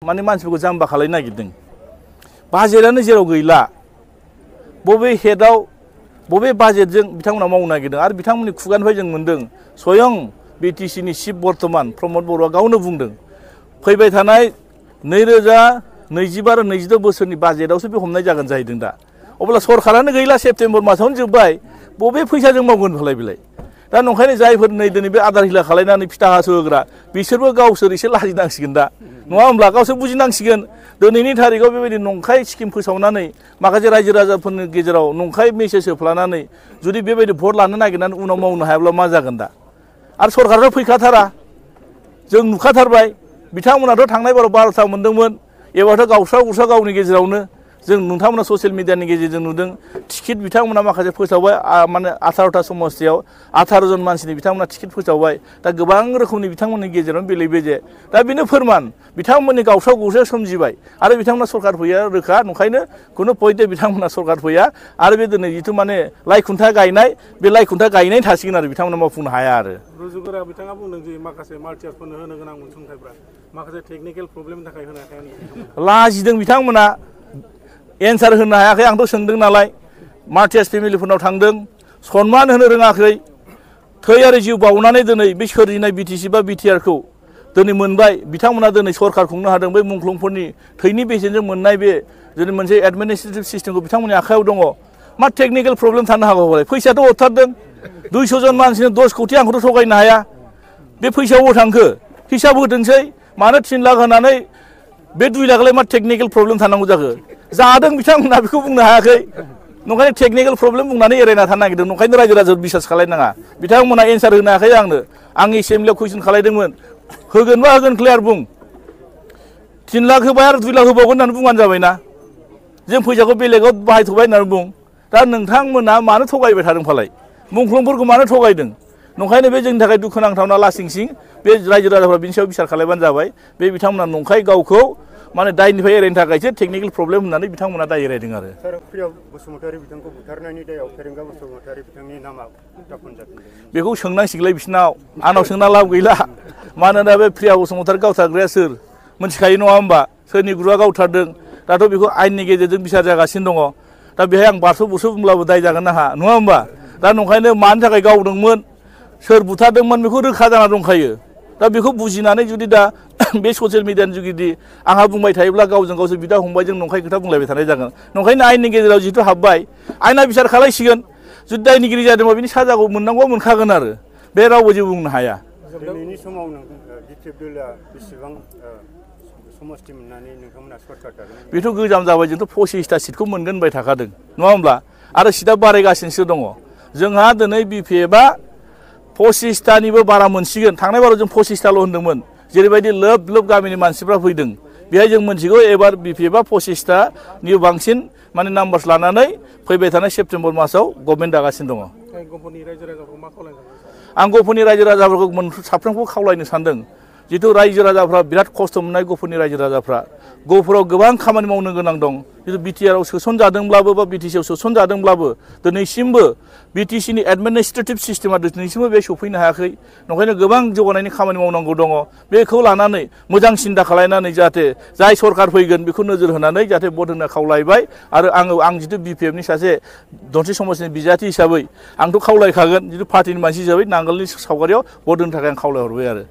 माने मानसिफोरखौ जाम्बा खालायनो नागिरदों बाजेटआनो जेराव गैला बबे हेडआव बबे बाजेटजों बिथांमोना मावनो नागिरदों आरो बिथांमोननि खुगानिफ्राय जों मोनदों स्वयं बिटिसिनि चिफ बर्तमान प्रमद बर'आ गावनो बुंदों फैबाय थानाय 2025 आरो 26 बोसोरनि बाजेटआवसो बे हमनाय जागोन जाहैदों दा अब्ला सरकारानो गैला सेप्तेम्बर मासावनो जोब्बाय बबे फैसाजों मावगोन बेलाय दा नंखायनो जायफोर नै दिनै बे आदार हिला खालायनानै फिथा हासो होग्रा बिसोरबो गावसोर एसे लाजिनांसिगोन दा नङा होमब्ला गावसोर बुजिनांसिगोन दिनैनि थारिखआव बेबायदि नंखाय स्किम फोसावनानै माखासे रायजो राजाफोरनि गेजेराव नंखाय मेसेज होफ्लानानै जुदि बेबायदि भट लानो नागिरनानै उनाव मावनो हायाब्ला मा जागोन दा आरो सरकारा फैखाथारा जों नुखाथारबाय बिथांमोनाथ' थांनाय बाराव 12था मोनदोंमोन एबारथ' गावस्रा गुस्रा गावनि गेजेरावनो जों नोंथांमोना ससियेल मिडियानि गेजेरजों नुदों टिकेट बिथांमोना माखासे फोसावबाय माने 18टा समस्तियाव 18 जन मानसिनि बिथांमोना टिकेट फोसावबाय दा गोबां रोखोमनि बिथांमोननि गेजेराव बेले बेजे दा बेनो फोरमान बिथांमोननि गावस्रा गुस्रा सोमजिबाय आरो बिथांमोना सरकार फैया रोखा नंखायनो खुनु पइन्टे बिथांमोना सरकार फैया आरो बे दिनै जिथु माने लाइ खुन्था गायनाय बे लाइ खुन्था गायनाय थासिगोन आरो बिथांमोना मावफुंनो हाया आरो रुजुगोरा बिथाङा बुंदों जे माखासे माल्टियार्सफोरनो होनो गोनां अनसुंथाइफ्रा माखासे टेकनिकेल प्रब्लेमनि थाखाय होनो हाया लाजिदों बिथांमोना एन्सार होनो हायाखै आंथ' सोंदों नालाय मार्टियार्स फेमिलिफोरनाव थांदों सनमान होनो रोङाखै थै आरो जिउ बावनानै दिनै बे सोरजिनाय बिटिसि बा बिटिआरखौ दिनै मोनबाय बिथांमोना दिनै सरकार खुंनो हादों बै मुंख्लंफोरनि थैनि बेसेनजों मोननाय बे दिनै मोनसे एडमिनिस्ट्रेटिभ सिस्टेमखौ बिथांमोननि आखायाव दङ मा टेकनिकेल प्रब्लेम थानो हागौ हले फैसायाथ' हरथारदों 200 जन मानसिनो 10 कोटि आंखौथ' थगायनो हाया बे फैसायाव बबाव थांखो हिसाब होदोंसै मानो 3 लाख होनानै बे 2 लाखलाय मा टेकनिकेल प्रब्लेम थानांगौ जाखो जादों बिथांमोना बेखौ बुंनो हायाखै नंखायनो टेकनिकेल प्रब्लेम बुंनानै एरायना थानो नागिरदों नंखायनो रायजो राजाफोर बिसास खालायनाङा बिथांमोना एन्सार होनो हायाखै आंनो आं एसेम्ब्लियाव कुइसन खालायदोंमोन होगोनबा होगोन क्लियार बुं 3 लाख होबाय आरो 2 लाख होबावगोन होननानै बुंबानो जाबायना जों फैसाखौ बेलेगाव बाहायथ'बाय होननानै बुं दा नोंथांमोना मानो थगायबाय थादों फालाय मुंख्लंफोरखौ मानो थगायदों नंखायनो बे जोंनि थाखाय दुखुनांथावना लासिंसिं बे रायजो राजाफ्रा बिनि सायाव बिसार खालायबानो जाबाय बे बिथांमोना नंखाय गावखौ माने दायनिफ्राय एरायनो थाखायसो टेकनिकेल प्रब्लेम होननानै बिथांमोना दाय एरायदों आरो सार प्रिया बसुमतारी बिथांखौ बुथारनायनि दायाव फेरेंगा बसुमतारी बिथांनि नामा दाफन जाफिनदों बेखौ सोंनांसिगोनलाय बिसिनाव आंनाव सोंना लाब गैला मानोना बे प्रिया बसुमतारी गावथारग्राया सोर मिथिखायो नङा होमबा सोरनि गुरुआ गावथारदों दाथ' बेखौ आयेननि गेजेरजों बिसार जागासिनो दङ दा बेहाय आं बारस' बुरस' बुंब्लाबो दाय जागोन आंहा नङा होमबा दा नंखायनो मानि थाखाय गावदोंमोन सोर बुथारदोंमोन बेखौ रोखा जाना दंखायो दा बेखौ बुजिनानै जुदि दा बे ससियेल मिडियानि जुगिदि आंहा बुंबाय थायोब्ला गावजों गावसोर बिदा फंबायजों नंखाय खोथा बुंलायबाय थानाय जागोन नंखायनो आयेननि गेजेराव जिहेतु हाबबाय आयेना बिसार खालायसिगोन जुदि दायनिगिरि जादोंबा बिनि साजाखौ मोननांगौ मोनखागोन आरो बे रावबो जेबो बुंनो हाया दिनैनि समाव बिटिएफ दलआ बेसेबां समस्ति मोननानै नोंथांमोना सरकार दागोन बेथ' गोजाम जाबाय जोंथ' 25टा सिटखौ मोनगोन होनबाय थाखादों नङा होमब्ला आरो सिटआ बारायगासिनोसो दङ जोंहा दिनै बिपिएफआ 25टानिबो बारा मोनसिगोन थांनाय बाराव जों 25टाल' होन्दोंमोन जेरैबायदि लोब लोब गामिनि मानसिफ्रा फैदों बेहाय जों मोनथिगौ एबार बिपिएफआ 25टानि बांसिन माने नाम्बार्स लानानै फैबाय थानाय सेप्तेम्बर मासाव गभर्नमेन्ट दागासिनो दङ आं गफुरनि रायजो राजाफोरखौ साफ्रोमखौ खावलायनो सानदों जितु रायजो राजाफ्रा बिराद खस्थ' मोननाय गफुरनि रायजो राजाफ्रा गफुराव गोबां खामानि मावनो गोनां दं जितु बिटिआरआव सोसनजादोंब्लाबो बा बिटिसिआव सोसनजादोंब्लाबो दिनैसिमबो बिटिसिनि एडमिनिस्ट्रेटिभ सिस्टेमा दिनैसिमबो बे सफैनो हायाखै नंखायनो गोबां जौगानायनि खामानि मावनांगौ दङ बेखौ लानानै मोजां सिन्था खालायनानै जाहाथे जाय सरकार फैगोन बेखौ नोजोर होनानै जाहाथे भट होनो खावलायबाय आरो आं जितु बिपिएफनि सासे धनस्रि समाजनि बिजाथि हिसाबै आंथ' खावलायखागोन जितु पार्टिनि मानसि हिसाबै नांगोलनि सावगारियाव भट होनो थाखाय आं खावलायहरबाय आरो